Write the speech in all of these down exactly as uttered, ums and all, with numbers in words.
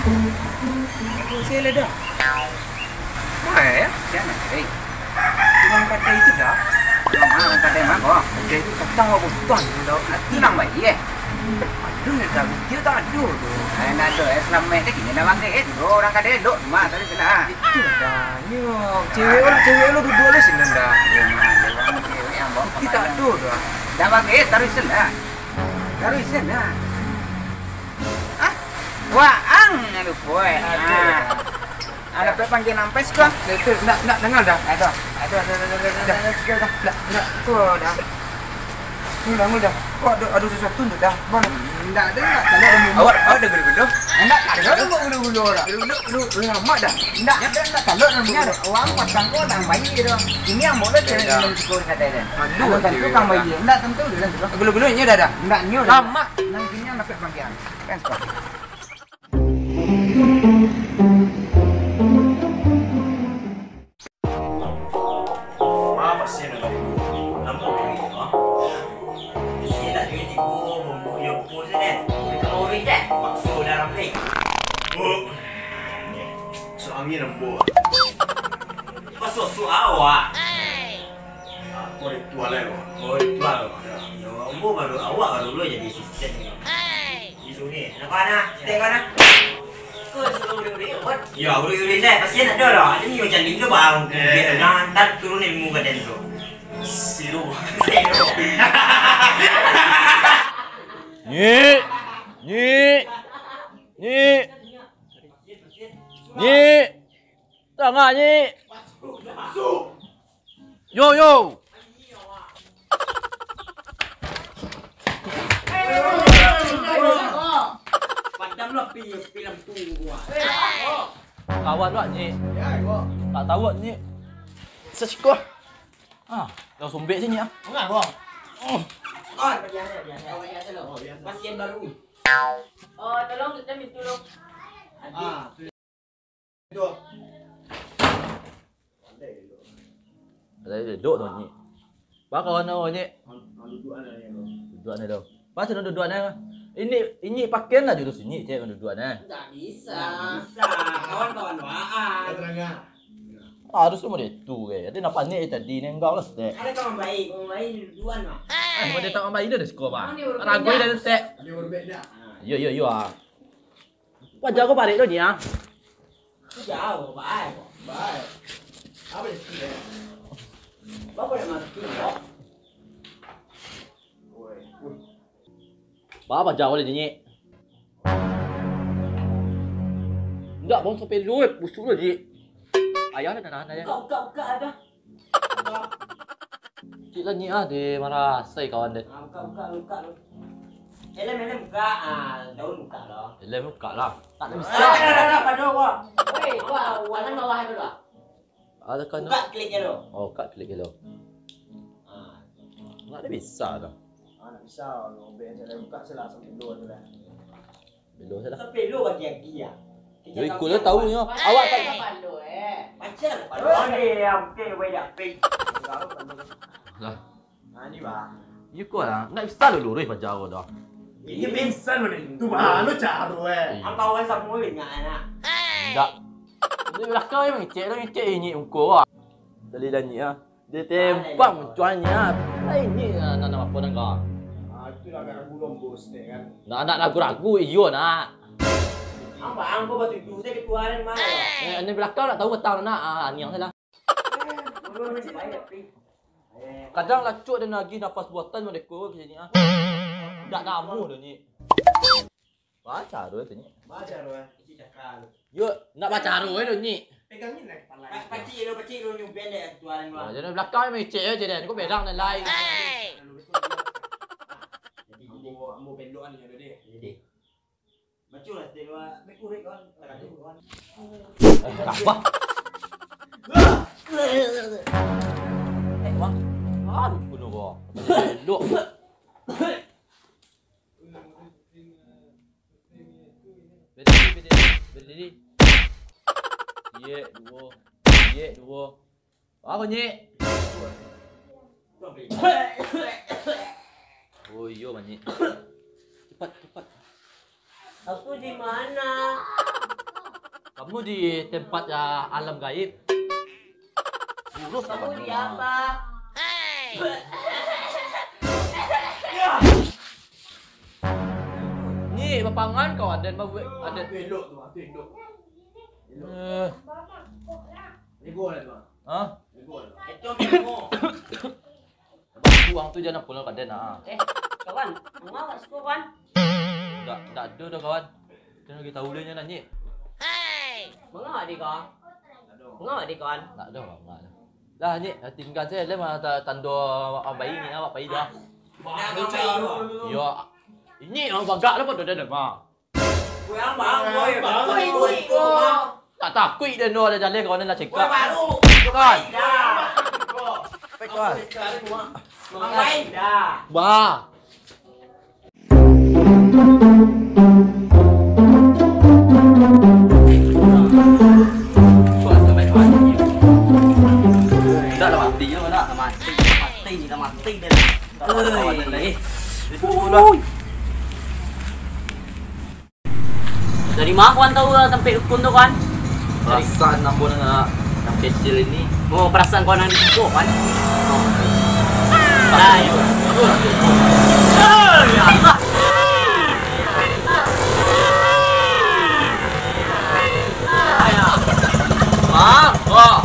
Aku sih ada dah. Mai, ya? Siapa? Eh. Tukang kadai itu dah. Tukang mana? Tukang kadai mah, kok? Kadai itu datang awak butuan, tau. Itu nang baik, eh? Aduh, ya, dah. Dia tak ada tu. Eh, nak ada, eh, selamat ni. Kini nak bangkit, eh. Dua orang kadai elok. Mah, tadi kena. Itu dah. Yo, cewek lo, cewek lo duduk lah sini dah. Ya, mah, ada orang cewek yang bawa. Kita tak ada dah. Dah bangkit, taruh sini dah. Taruh sini dah. Ah, waang, aduh, boy. Aduh. Ah. Ada pe panggia nampes ko. Itu, ndak, ndak, dengar dah. Aduh, aduh, aduh, aduh, aduh, aduh, aduh, aduh, aduh, aduh, aduh, aduh, aduh, aduh. Ni bangun dah. Kok ada, ada sesuatu tu dah? Bang. Ndak ada, ndak. Kalau ada. Awak, awak ada gula-gula? Ndak ada, ndak ada gula-gula dah. Gula-gula, gula-gula lama dah. Ndak ada, ndak. Kalau ada gula-gula. Orang pasang ko nang bayi dah. Ini yang mau dah cari yang suka kata dia. Aduh, tentu kan bayi. Ndak tentu dia tentu. Gula-gula ini dah dah. Ndak nyo dah. Lama. Nang kini yang dapat bagian. Kan suka. Manga pasian nan baduo, namo duit, ha? Isi lah duit tigo, bumbuk iyo buku se, den. Duit ka urang, den. Makso dalam ni. Oh. Sok angin ambo. Pasosok awak. Ah, ko ritual lai, ko. Oh, ritual. Yo. Yo, ambo baru, awak baru lo jadi asisten ni. Di sungai. Nak mana? Stek mana? Kau suruh udah-udah, buat. Ya, udah-udah deh. Pasian ada lah. Ada ni macam ni ke bang? Eh. Biar dah, ntar turun ilmu badan tu. Siru. Siru. Nyik. Nyik. Nyik. Nyik. Tangah, Nyik. Yo, yo. Padamlah api, api lampu gua. Kawan wak, Nyik. Tak tahu wak, Nyik. Sasiko. Ah, dah sombek sini ah. Enggak, gua. Oh. Pasien baru. Oh, tolong kita minta tolong. Ah. Ada duduk tu, Nyik. Ba kawan awak, Nyik? Duduak ni tu. Ba sinan duduak ni. Ini, ini pakaian lah jurus ini, cek duduak ni. Tak bisa. Tak bisa. Kawan-kawan doa. Harus tu model tu, eh. Ada nak panik tadi ni, enggak lah, stek. Ada kawan baik, kawan baik duduak lah. Eh, model tak kawan baik dah, seko, bah. Ragu dah, stek. Yo, yo, yo, ah. Paja ko parik tu, Nyik, ah. Jauh, baik. Baik. Apa dia sikit, eh? Bapak nak mati, kok. Woi, woi. Ba paja ko, Nyik. Indak, bang, sampai lu, eh, busuk lu, Nyik. Ayah dah, dah, dah, dah. Buka, buka, buka, dah. Cik lah Nyik ah, di marasai kawan deh. Ah, buka, buka, buka. Helm, helm buka. Ah, daun buka lah. Helm buka lah. Tak ada bisa. Ah, dah, dah, dah, dah, pada gua. Weh, gua, warna bawah tu lah. Ada kan? Buka klik je lo. Oh, buka klik je lo. Ah. Tak ada bisa dah. Ah, tak bisa. Kalau buka je lah sampai dua tu lah. Belo salah. Tapi lu bagi-bagi ya. Yo, ikut lah tahu nyo. Awak tak. Macam apa lu, eh? Macam apa lu? Oh, ni yang mungkin gue dah pik. Lah. Ha, ni, bah. Yo, kau lah. Nak bisa lu lurus paja kau dah. Ini pingsan lu ni. Tu bah, lu caro, eh. Apa orang sama lu ingat anak? Tak. Di belakang yang ngecek, lu ngecek ini muka, wah. Tadi dah ni, ah. Dia tembak muncuannya. Lah ini, ah, nanam apa nak kau? Ah, itulah agak ragu lombos dek kan. Nak, nak ragu-ragu, iyo nak. Apa angko batuju saya ketua dan mah. Eh, ini belakang nak tahu petang nak. Ah, niang salah. Kadang lacuk dan lagi nafas buatan mereka ke sini ah. Tak namu dah ni. Baca tu tu ni. Baca tu eh. Isi cakal. Yo, nak baca tu eh tu ni. Pegangin lah kepala. Pacik lu, pacik lu nyuben dek tuan lu. Jadi belakang mecek je dan kau belang dan lai. Jadi ambo, ambo pendokan ni ada deh. Jadi. Baca lah setiap dua. Baik kurek kawan. Takadu kawan. Apa? Eh, wah. Aduh, bunuh gua. Elok. Berdiri, berdiri, berdiri. Ye, duo. Ye, duo. Apa, Nyik? Oh, iyo, Nyik. Cepat, cepat. Aku di mana? Kamu di tempat, ah, alam gaib. Burus. Kamu di apa? Ni bapangan kau aden, babuek aden. Elok tu, tu elok. Eh. Lego lah tu. Hah? Lego lah. Itu lego. Buang tu jan pulang ka den, ah. Eh, kawan, manga awak siko, kawan? Ndak, ndak ado doh, kawan. Kita lagi tahu ulehnya nanyik. Manga awak di, kawan? Manga awak di, kawan? Ndak ado, ndak ado. Lah, nyik, tingga sajo lah, ma-, ta-, tando awak bayi ni, awak pai dah. Yo, ini yang bagak lah pado den mah. Nak takuik den tu, ado jaleh kawan nak cekak. Kan? Baik, kawan. Bah. Dah lah mati je, nak. Mati, mati, dah mati dia. Dah lah, kawan, dah. Eh. Ui. Dari ma kawan tahu lah tampek dukun tu, kawan? Perasaan ambo nan, nan kecil ini. Oh, perasaan kawan nan di situ, kawan? Oh. Lah, yo. Eh, ya Allah. Ah, ya. Wah, wah.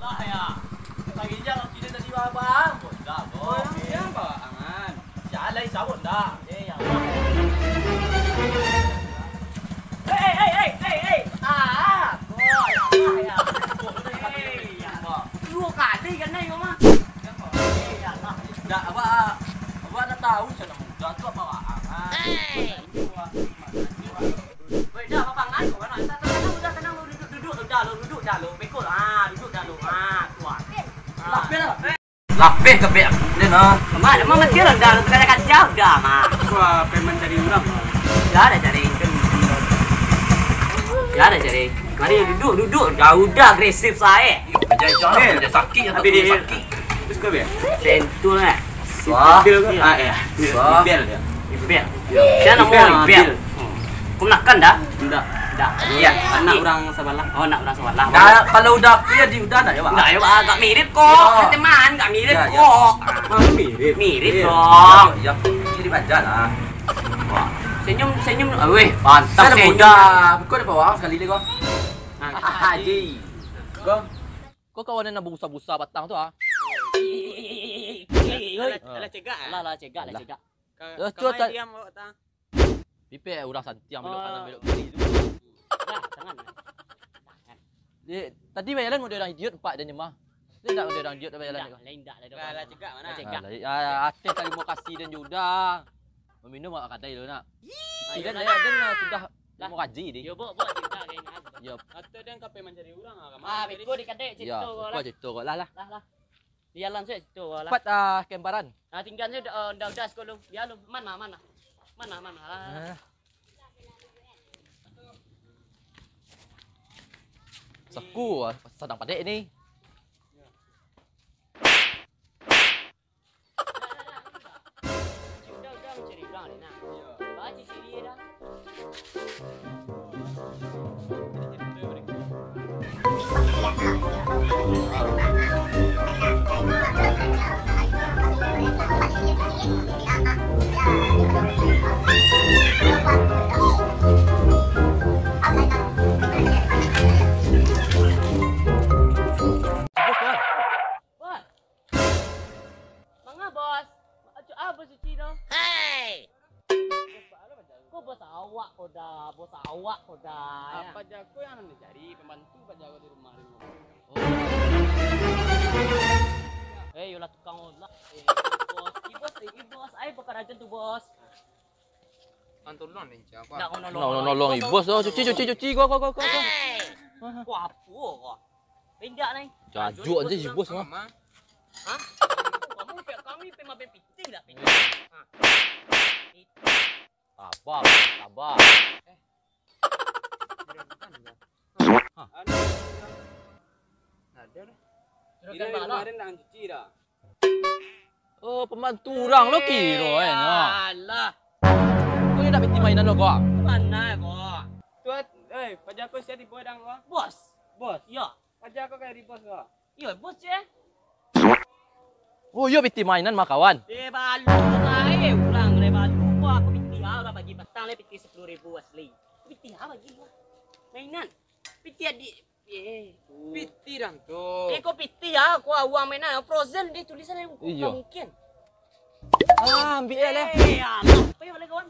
Alah, ya. Pagi je kau kira tadi, Bang. Dah, Bang. Siapa, Angan? Siapa lagi sabun dah? Eh, ya Allah. Eh, eh, eh, eh, eh, eh. Ah, Bang. Ya Allah, ya. Eh, ya Allah. Dua kali kan, Nay, Mama? Eh, ya Allah. Dah, apa, apa nak tahu, saya nak muda tu apa, Bang? Ah. Hei. Woi, dah, bapangan kau kan? Dah, tenang, dah, tenang, lu duduk, duduk, dah, lu duduk, dah, lu. Beko, ah, duduk, dah, lu. Ah, kuat. Ah. Lapeh, lapeh. Lapeh ka bek aku ni, nah. Mak, mak mati lah, dah, lu tengah kaca, dah, mak. Wah, preman cari urang. Dah, dah cari. Dah, dah cari. Mari, duduk, duduk. Dah, udah agresif sae. Jangan, jangan, jangan sakit, jangan sakit. Habis. Terus kau, Bel? Sentul, eh. Wah. Bel ke? Ah, ya. Wah. Bel dia. Ibel. Ya. Siapa nama Ibel? Ibel. Hmm. Kau makan dah? Ndak. Ndak. Iya, anak orang sebelah. Oh, anak orang sebelah. Dah, kalau udah aku ya, di udah ndak ya, Pak? Ndak ya, Pak. Agak mirip kok. Oh. Teman, agak mirip kok. Ya, ya. Ah, mirip. Mirip dong. Ya, ya. Mirip aja lah. Wah. Senyum, senyum. Ah, weh, mantap senyum. Saya dah muda. Kau dah bawa sekali lagi kau. Ah. Haji. Kau. Kau kawan nan busa-busa batang tu, ah. Alah, alah, cegak, ah? Alah, alah, cegak, alah, cegak. Ka-, kamai diam awak ta? Pipek urang santiang belok kanan, belok kiri tu. Lah, tangan. Tangan. Dek, tadi bajalan model urang idiot, empat den nyemah. Dia ndak model urang idiot bajalan. Indak, lah, indak lah, alah, cegak, mana? Alah, cegak. Alah, ah, ateh tarimo kasih den juo dah. Maminum awak kadai dulu, nak. Ih, iyo lah, lah. Den lah sudah lah. Mau kaji, deh. Yo, bawa, bawa cerita kayak ini, ah. Yo. Atau dia kape mancari urang, ah, kamari. Ah, beko di kadai, cerita kau lah. Beko cerita kau lah, lah. Lah, lah. Biar langsung cerita kau lah. Cepat, ah, kemparan. Ah, tinggal saja, eh, udah, udah, sekolah. Biar lu. Mana, mana? Mana, mana? Ah. Ah. Saku, ah, sadang padek ni. Bos. Manga, Bos? Acok ah, Bos Suci tu? Hei! Ko bos awak ko dah, bos awak ko dah, ya. Apa jago yang anda cari? Pembantu apa jago di rumah, di rumah? Oh. Eh, yolah tukang olah. Eh, bos, ih, bos, ih, bos, ai bukan aja tu, Bos. Kan tolong ni, siapa? Ndak mau nolong. Nolong, nolong, ih, bos, oh, cuci, cuci, cuci, go, go, go, go, go. Hei! Ko apo ko? Indak, nai. Jajuak aja, ih, bos, mah. Hah? Kamu kayak kami pe maben pitih dah, pitih. Hah? Sabar, sabar. Eh. Hah? Anu, ada dah. Juragan Bala. Kemarin nak cuci dah. Oh, pembantu urang lo kiro, eh, nah. Alah. Kau ni nak piti mainan lo, kau? Mana kau? Tuat, Hei, paja ko sia di bawah dang ko? Bos. Bos. Iyo. Paja ko kayak di bos ko? Iyo, bos, ye. Oh, iyo, pitih mainan mah, kawan. Eh, balu bae, urang le balu. Wah, aku pitih ah, urang bagi patang le pitih sepuluh ribu asli. Pitih ah bagi gua. Mainan. Pitih adik. Eh. Pitih dang tu. Eh, kok pitih ah, kok uang mainan Frozen deh tulisan yang Iyo. Mungkin. Ah, ambil ya, leh. Eh, ya, apa yang boleh kawan?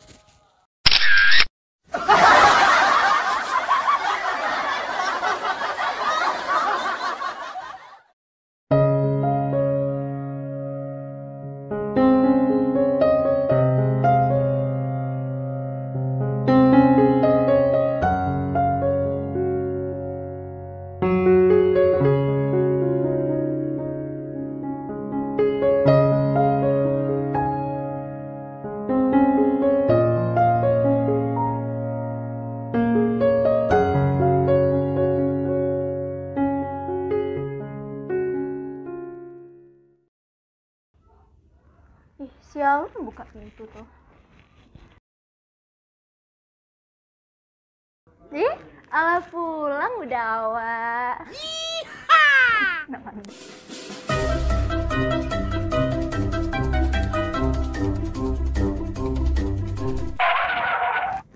Ih, sial tu buka pintu tu. Ih, alah pulang udah awak. Nak mandi.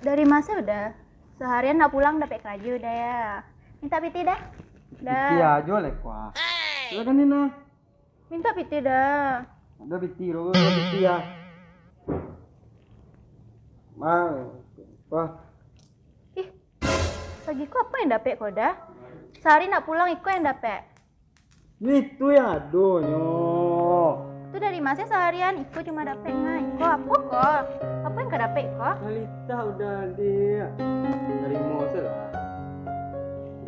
Dari masa udah seharian nak pulang dapek karajo dah ya. Minta piti dah. Dah. Piti ajo leh kuah. Silakan Nina. Minta piti dah. Ada piti, ro, ada piti ya. Mang, wah. Ih, bagi ko apa yang dapek ko dah? Sehari nak pulang iko yang dapek. Itu yang adonyo. Tu dari masa seharian iko cuma dapek nga iko apa ko? Apa yang ka dapek ko? Balita udah, Dik. Tarimo sajolah.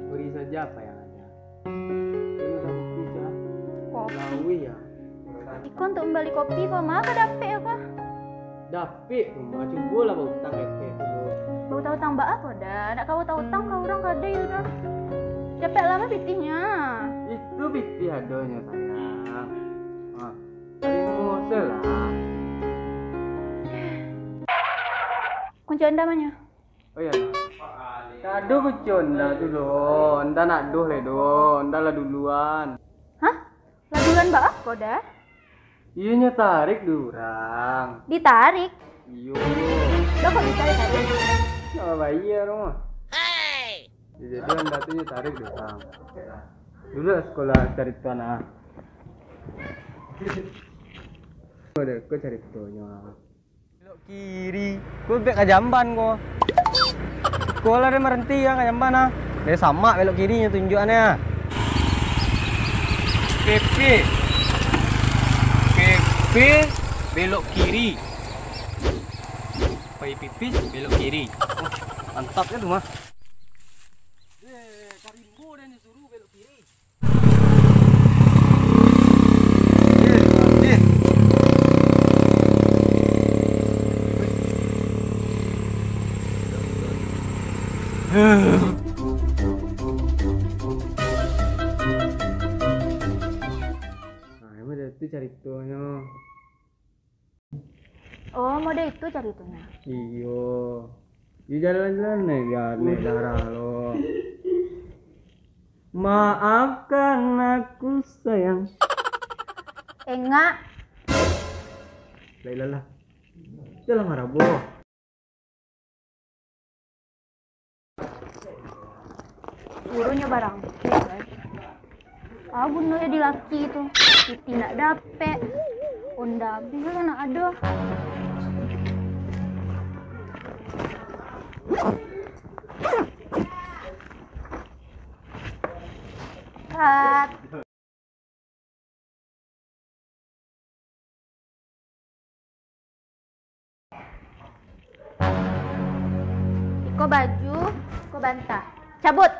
Beri saja apa yang ada. Iko untuak mambali kopi ko, ma ka dapek ko? Dapek tu, ma, cubolah bautang ketek tu. Bautang-utang baa ko dah? Nak ka bautang-utang ka urang kadai tu dah. Dapek lah mah pitihnyo. Itu pitih adonyo, sayang. Ha, tarimo sajolah. Kunci onda ma nyo? Oh iyo. Kado kucun dah tu doh, nda nak doh lai doh, nda lah duluan. Hah? Lah duluan baa ko dah? Iyo nyo tarik dek urang. Ditarik? Iyo. Lah kok bisa ditarik? Ndak bayia doh mah. Jadi nda tu nyo tarik dek urang. Dulu lah sekolah carito nah. Ko dek ko caritonyo. Belok kiri. Ko bek ka jamban ko. Ko lah deh marenti ya ka jamban ah. Deh samak belok kiri nyo tunjuakannyo. P P. P P belok kiri. Pai pipis belok kiri. Oh, mantap ya tu mah. Eh, ka rimbo dah nyo suruh belok kiri. Nah, emang dari itu caritonyo. Oh, model itu caritonyo. Iyo. Di jalan-jalan naik ga-, naik darah lo. Maafkan aku, sayang. Engak. Lah, ilah lah. Jangan marah, boh. Suruh nyo barangkek, guys. Ah, bunuh ya di laki tu. Piti nak dapek. Onda abih lah nak ado. Cut. Iko baju, iko banta. Cabut.